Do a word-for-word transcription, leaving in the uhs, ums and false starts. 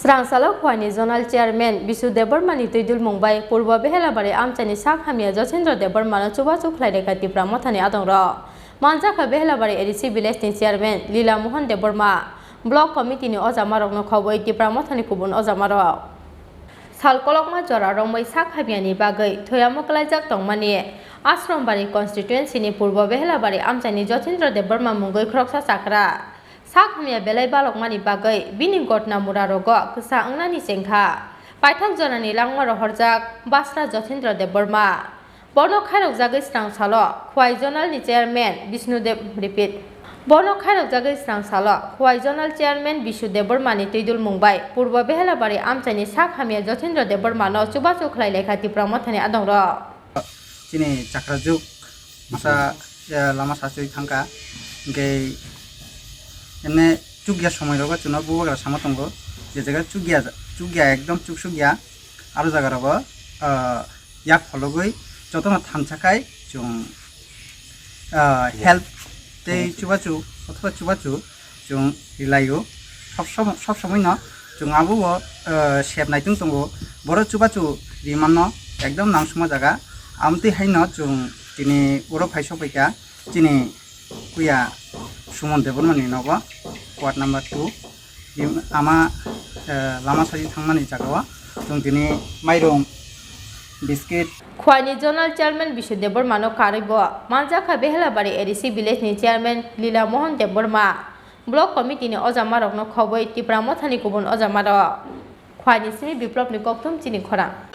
Srangsalo Khwaini Zonal Chairman Bisu Debbarma ni twi dulmung bai Purbo Behelabari amchaini sak hamya Jotindra Debbarma no chubachu khlai rwkha Tipra Mothani adongrok. Manjakha Behelabari A D C village ni chairman Lila Mohan Debbarma, block committee ni ojamarokno khobwi Tipra Mothani kubun ojamarok. Sal kolokma jora romwi sak hamyani bagwi thoyamo kwlaijak tongmani Ashram Bari constituency ni Purbo Behelabari amchaini Jotindra Debbarma mungwi khoroksa chakra sak hamya belai balokmani bagwi bini gotna murarogo kwsa wngnani chengkha. Paithak jorani langma rohorjak Basra Jotindra Debbarma. Bono khairokjagwi srangsalo Khwai Zonal ni chairman Bishnu Deb-, repeat. Bono khairokjagwi srangsalo Khwai Zonal Chairman Bishu Debbarma ni twi dulmung bai Purbo Behelabari amchaini sak hamya Jotindra Debbarma no chubachu khlai laikha Tipra Mothani adongrok. Chini chakrajuk masa, eh, lama sachwi thangkha, hwnkhe emne chukya somoi rogo chwngno bubagra sama tongo, je jaga chukya, chukya ekdom chuksukya, aro jaga rogo, ah, yak phologwi jotono thansa khai chwng, ah, help tei chubachu othoba chubachu chwng rilaio. Sob som-, sob somoi no chwng abo bo, ah, sep naitung tongo. Borok chubachu rimanno ekdom nangsukma jaga. Amtwi haino chwng tini oro phai sokphaikha chini Kuya Suman Debbarmani nogo, ward number two. Bim-, ama, eh, lama sari thangmani jagao chwng tini mairum, biscuit. Khwaini Zonal Chairman Bishu Debbarma no karwi bo manjakha Behelabari A D C village ni chairman Lila Mohan Debbarma, block committee ni ojamarokno khobwi Tipra Mothani kubun ojamarok. Khwaini simi Biplop ni kokthum chini khorang.